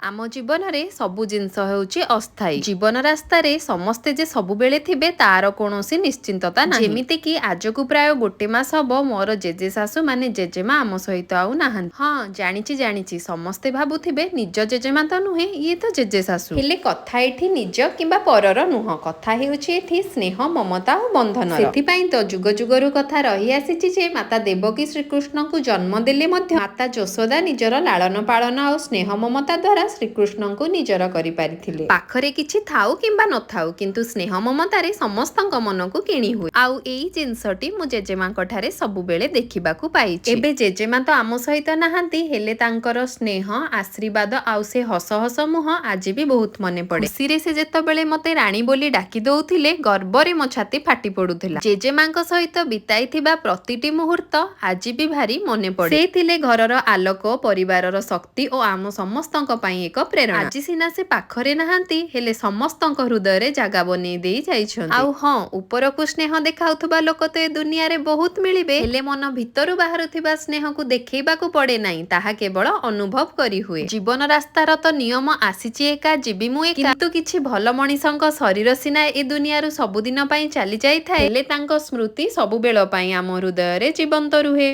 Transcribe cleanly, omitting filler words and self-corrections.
ଆମ ଜୀବନରେ ସବୁ ଜିନିଷ ହେଉଛି ଅସ୍ଥାୟୀ। ଜୀବନ ରାସ୍ତାରେ ସମସ୍ତେ ଯେ ସବୁବେଳେ ଥିବେ, ତାର କୌଣସି ନିଶ୍ଚିନ୍ତତା ନାହିଁ। ଯେମିତିକି ଆଜକୁ ପ୍ରାୟ ଗୋଟେ ମାସ ହବ ମୋର ଜେଜେ ଶାଶୁ ମାନେ ଜେଜେମା ଆମ ସହିତ ଆଉ ନାହାନ୍ତି। ହଁ, ଜାଣିଛି ଜାଣିଛି, ସମସ୍ତେ ଭାବୁଥିବେ ନିଜ ଜେଜେମା ତ ନୁହେଁ, ଇଏ ତ ଜେଜେ ଶାଶୁ। ହେଲେ କଥା ଏଠି ନିଜ କିମ୍ବା ପରର ନୁହଁ, କଥା ହେଉଛି ଏଠି ସ୍ନେହ, ମମତା ଓ ବନ୍ଧନ। ସେଥିପାଇଁ ତ ଯୁଗ ଯୁଗରୁ କଥା ରହି ଆସିଛି ଯେ ମାତା ଦେବକୀ ଶ୍ରୀକୃଷ୍ଣଙ୍କୁ ଜନ୍ମ ଦେଲେ ମଧ୍ୟ ମାତା ଯଶୋଦା ନିଜର ଲାଳନ ପାଳନ ଆଉ ସ୍ନେହ ମମତା ଦ୍ୱାରା ଶ୍ରୀକୃଷ୍ଣଙ୍କୁ ନିଜର କରିପାରିଥିଲେ। ପାଖରେ କିଛି ଥାଉ କିମ୍ବା ନଥାଉ, କିନ୍ତୁ ସ୍ନେହ ମମତାରେ ସମସ୍ତଙ୍କ ମନକୁ କିଣି ହୁଏ। ଆଉ ଏଇ ଜିନିଷଟି ମୁଁ ଜେଜେମାଙ୍କ ଠାରେ ସବୁବେଳେ ଦେଖିବାକୁ ପାଇଛି। ଏବେ ଜେଜେମା ତ ଆମ ସହିତ ନାହାନ୍ତି, ହେଲେ ତାଙ୍କର ସ୍ନେହ, ଆଶୀର୍ବାଦ ଆଉ ସେ ହସ ହସ ମୁହଁ ଆଜି ବି ବହୁତ ମନେ ପଡେ। ଖୁସିରେ ସେ ଯେତେବେଳେ ମତେ ରାଣୀ ବୋଲି ଡାକି ଦଉଥିଲେ, ଗର୍ବରେ ମୋ ଛାତି ଫାଟି ପଡୁଥିଲା। ଜେଜେମାଙ୍କ ସହିତ ବିତାଇଥିବା ପ୍ରତିଟି ମୁହୂର୍ତ୍ତ ଆଜି ବି ଭାରି ମନେ ପଡେ। ସେ ଥିଲେ ଘରର ଆଲୋକ, ପରିବାରର ଶକ୍ତି ଓ ଆମ ସମସ୍ତଙ୍କ ପାଇଁ ଏକ ପ୍ରେରଣା। ଆଜି ସିନା ସେ ପାଖରେ ନାହାନ୍ତି, ହେଲେ ସମସ୍ତଙ୍କ ହୃଦୟରେ ଜାଗା ବନେଇ ଦେଇ ଯାଇଛନ୍ତି। ଆଉ ହଁ, ଉପରକୁ ସ୍ନେହ ଦେଖାଉଥିବା ଲୋକ ତ ଏ ଦୁନିଆରେ ବହୁତ ମିଳିବେ, ହେଲେ ମନ ଭିତରୁ ବାହାରୁଥିବା ସ୍ନେହକୁ ଦେଖେଇବାକୁ ପଡେ ନାହିଁ, ତାହା କେବଳ ଅନୁଭବ କରି ହୁଏ। ଜୀବନ ରାସ୍ତାର ତ ନିୟମ, ଆସିଛି ଏକା, ଯିବି ମୁଁ ଏକା। କିନ୍ତୁ କିଛି ଭଲ ମଣିଷଙ୍କ ଶରୀର ସିନା ଏ ଦୁନିଆରୁ ସବୁଦିନ ପାଇଁ ଚାଲି ଯାଇଥାଏ, ହେଲେ ତାଙ୍କ ସ୍ମୃତି ସବୁବେଳ ପାଇଁ ଆମ ହୃଦୟରେ ଜୀବନ୍ତ ରୁହେ।